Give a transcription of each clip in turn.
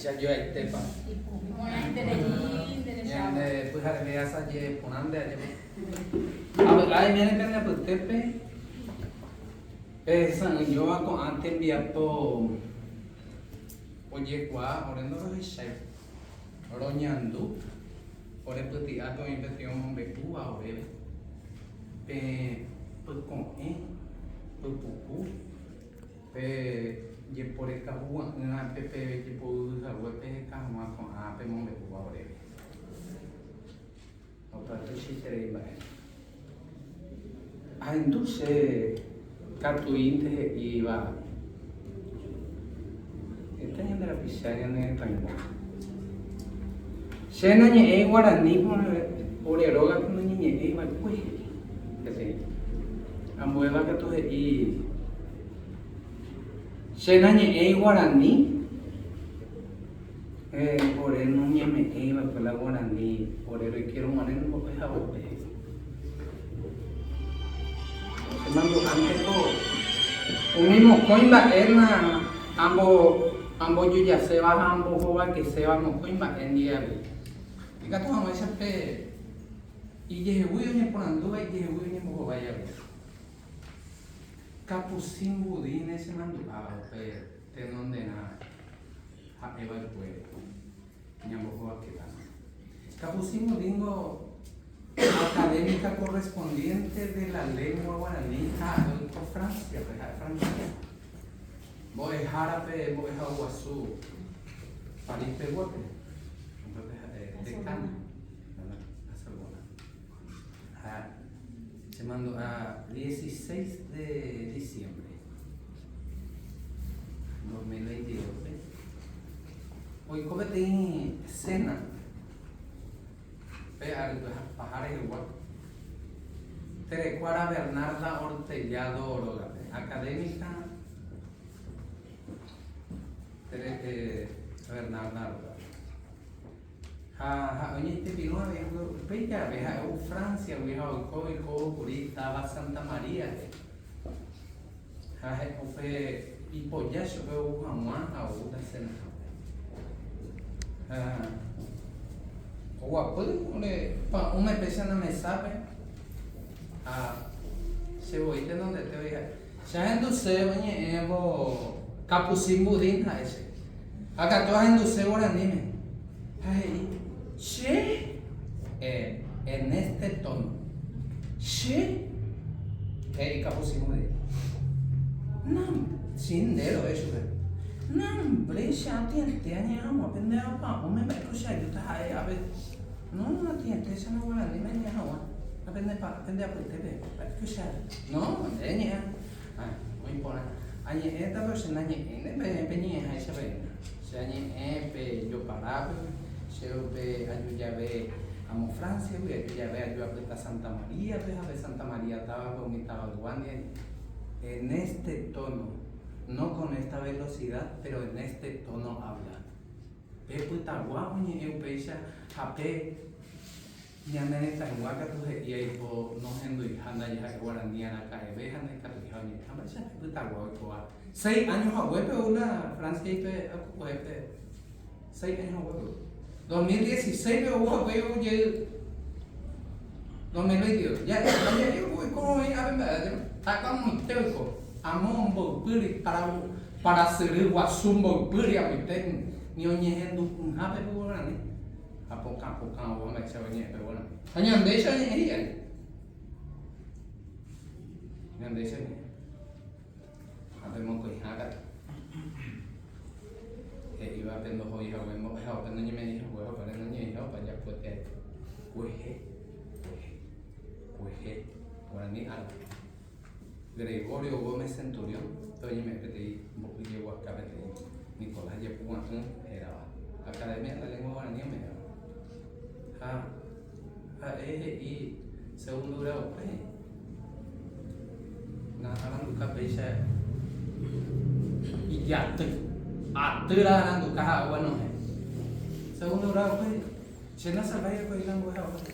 Mba'éicha joaitépa. Iporãiterei nde rechávo. Ñande pyhareve asaje porã nde ajépa. Avy'a aiméne pende apytépe pehesa'ỹijóva ko'ã tembiapo ojekuaa ore ndorohechái. Roñandu ore pyti'ápe oĩ peteĩ omombe'úva oréve pe pyko'ẽ pypuku. Pe jeporeka hugua'ỹva pe pejepoyvy hague peheka hag̃ua ko'ã pemombe'úva oréve. Ha upéva tuichaiterei mba'e. Ahendu che katuínte he'íva heta ñande rapicha ñane retãygua. Che nañe'ẽi guarani ore rógape noñeñe'ẽi va'ekue he'i peteĩ. Ambuéva katu he'i, Che nañe'ẽi guarani, ore noñeme'ẽi va'ekue la guarani ore roikérõ guare nombo'e haguépe he'i. Chemandu'ánte ko umi mokõi mba'e na ambojojaséva ha ambohovakeséva mokõi mba'e ndive avei. Ikatu hag̃uáicha pe ijehegui oñeporandúva ijehegui oñembohovái avei. Capucín Budine chemandu'áva upe tenonderã ha'eva'ekue ñambohovakéta. Capucín Budíngo académica correspondiente de la lengua guaraní ha oiko Francia-pe, ha'e francesa. Mbo'ehárape mbo'ehaoguasu París-peguápe, upépe ha'e decana, la Sorbona. Ha chemandu'a 16 de diciembre 2022-pe oiko peteĩ cena pe ary paha rehegua Terekuára Bernarda Ortellado rógape, académica Bernarda rógape. Ha ha'e oñeipepirũ avei upéi jave ha'e ou Francia-gui ha oiko oikóvo kuri táva Santa María-pe. Ha upe ipoja chupe ou hag̃ua ha oúta cenahápe. Ha oguapy ore pa'ũme péicha na mesápe ha che voi tenondete oĩ ha'e. Che ahenduse oñe'ẽvo Capucín Budín ha'e che. Ha katu ahenduse guaraníme. Ha he'i, Che? Eh, en este tono. Che? He'i Capucín Budín. Na, si nde ro'e chupe. Na hombre, che atĩete añe'ẽ hag̃ua pende apa'ũme mba'éiko che ajúta ha'e ápe. No, atĩete che na guaraníme añe'ẽ hag̃ua. Ha pende apytépe, mba'éiko che aju. No, nde eñe'ẽ. Ha, oĩ porã. Añe'ẽta pero che nañe'ẽi nde peẽ peñe'ẽháicha peína. Che añe'ẽ pe joparápe, che upe aju jave amo Francia-gui, aju jave aju apyta Santa María-pe ha pe Santa María távape umi tavaygua ndive añe'ẽ. En este tono, no con esta velocidad, pero en este tono habla. Pe pytagua oñe'ẽ upéicha ha pe Ñane retãygua katu he'i aipo nohenduiha ndaje ha'e guarani araka'eve ha ndaikatuiha oñe'ẽ. Ha mba'éicha pe pytagua oikóva seis años haguépe ou la Francia-ipe akukuépe seis años haguépe ou. 2016-pe ou hague ou jey 2022. Ja'e ja'e oiko oĩ ápe mba'e ajépa. Ha'e amoite oiko. Amo mboypýri parasyry guasu mboypýri amoite ni oñehendu'ỹhápe pe guarani. Ha pokã pokã oúva mba'éicha oñe'ẽ pe guarani. Ha ñandéicha oñe'ẽ hi'ári. Ñandéicha oñe'ẽ. Ha pe mokõiha katu. He'íva pe ndohói hague mbo'ehaópe noñeme'ẽi hague ha upévare noñe'ẽiha opa japuete kuehe, kuehe, kuehe, guarani ára. Gregorio Gómez Centurión pe oñeme'ẽ peteĩ mbo'y jeguaka peteĩ Nicolás Jepugua'ỹ hérava, Academia de la Lengua Guaraní ome'ẽva. Ha ha'e he'i segundo grado-pe, Aranduka péicha ijaty, atýra aranduka ha'e oguenohẽ. Segundo grado-pe he'i. Che nasalvái va'ekue la mbo'ehaópe.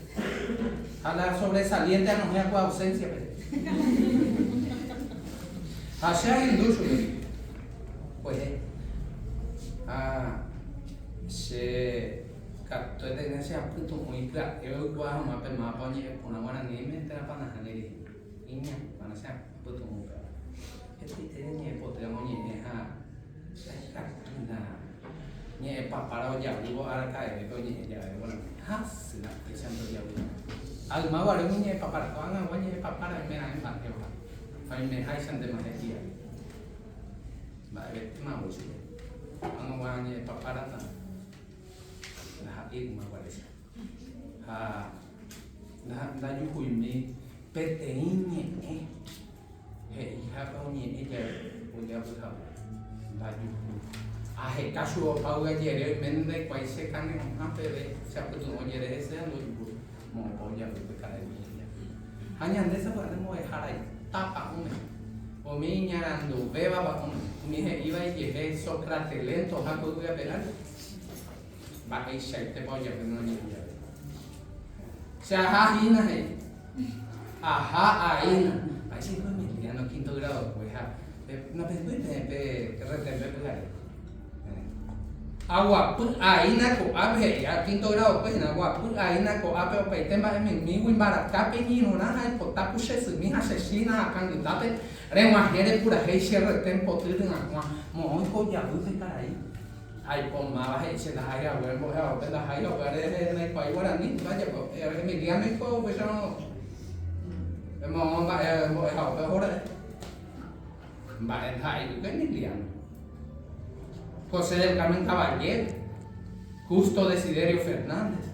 Ha la sobresaliente anohẽ akue ausencia-pe. Ha che ahendu chupe. Kuehe. Ha. Che katuete hína che apytu'ũ ipya'e oikuaa hag̃ua pe mávapa oñe'ẽ porã guaraníme térãpa nahániri. Iñakãra che apytu'ũ upéva. Hetaite ñe'ẽ potýva oñe'ẽ ha che aikatúna ñe'ẽ papára ojavývo araka'evépe oñe'ẽ jave guarani. Hasy la péichante ojavy. Ha yma guare umi ñe'ẽ papára, ko'ág̃agua ñe'ẽ papára oimeraẽ mba'éva ha oimeháichantema he'i avei. Mba'evetéma voi chupe. Ko'ág̃agua ñe'ẽ papára ndaha'éi yma guaréicha. Ha ndajuhuimi peteĩ ñe'ẽ he'ihápe oñe'ẽ jave ojavy hague. Ndajuhu. Aheka chupe opa yga jere oiméne ndaikuaái che kane'õha peve che apytu'ũ jere hese ha ndojuhúi moõpa ojavy pe karai ñe'ẽ jave. Ha ñande sapy'ánte mbo'eharaita pa'ũme, umi iñaranduvéva pa'ũme, umi he'íva ijehe Socratelentoha ko yvy ape ári. Mba'eichaitépa ojapóne oñe'ẽ jave. Che aha hína, he'i. Aha aína. Mba'éicha piko Emiliano quinto grado-kue ha napendúi peẽ pe retén-pe pyhare. Aguapy aína ko'ápe, he'i. Ha quinto grado-kue hína, aguapy aína ko'ápe opaite mba'e mimígui mbaraka peñirũrã ha aipota ku che symi ha che chína ha kangytápe reg̃uahẽ repurahéi che retén poty ry'akuã. Moõiko ojavy pe karai. Aipo máva he'i che ndahái hague mbo'ehaópe ndahái ha upévare rehe ndaikuaái guarani, vajapo Emiliano iko upéicharõ moõ mba'e mbo'ehaópe oho ra'e. Mba'e ndaha'éi piko Emiliano. José del Carmen Caballero, Justo Desiderio Fernández,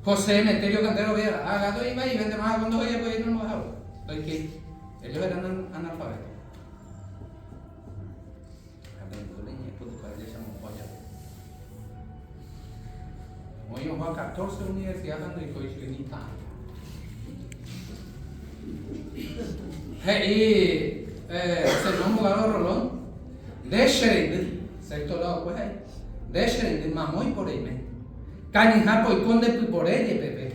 José Emeterio Cantero Viera, ha katu ivaivéntema ha ko ndohejapyhýi mbo'ehao, ndoikéi. Ellos eran analfabetos. Oĩ oho 14 universidad-pe ndoikói chugui ni ta'anga. He'i Zenón Bogado Rolón, Nde che reindy, sexto grado-kue he'i, nde che reindy mamóipo reime, kañyhápe oiko nde pypore jepeve,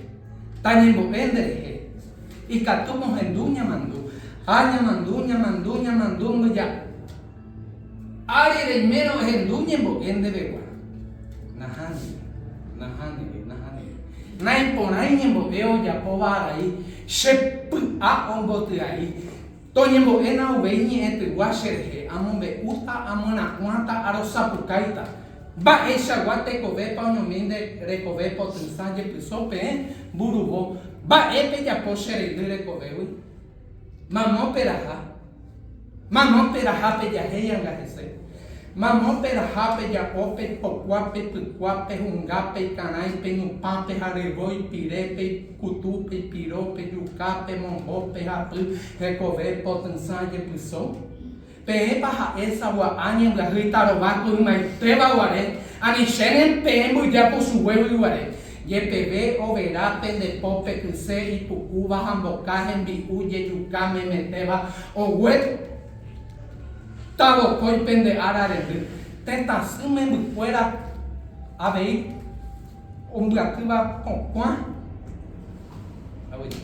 tañembo'e nde rehe. Ikatu mohendu Ñamandu. Ha Ñamandu, Ñamandu, Ñamandu mbyja ári reimérõ ehendu ñembo'e ndevegua. Nahániri, nahániri, nahániri. Naiporãi ñembo'e ojapóva arai, che py'a ombotyai. Toñembo'éna uvei ñe'ẽtygua che rehe, amombe'úta, amyrakuãta, arosapukáita. Mba'eichagua tekovépa oñomi nde rekove potysã jepyso peẽ mburuvo, mba'e pejapo che reindy rekovégui? Mamo peraha? Mamo peraha pejahéi anga hese? Mamo peraha peja'o peipokua peipykua pehunga peikarãi penupã peharyvo ipire peikutu peipiro pejuka pemombo pehapy hekove potysã jepyso? Peẽpa ha'e sagua'a ñembyahýi tarova ko ymaitéva guare, anichéne peẽ mbyja posuguégui guare, jepeve overa pende pópe kyse ipukúva ha mboka hembi'u jejuka memetéva ogue tavokói pende ára rendy, tetãsy membykuéra avei ombyatýva pokua. Aguyje.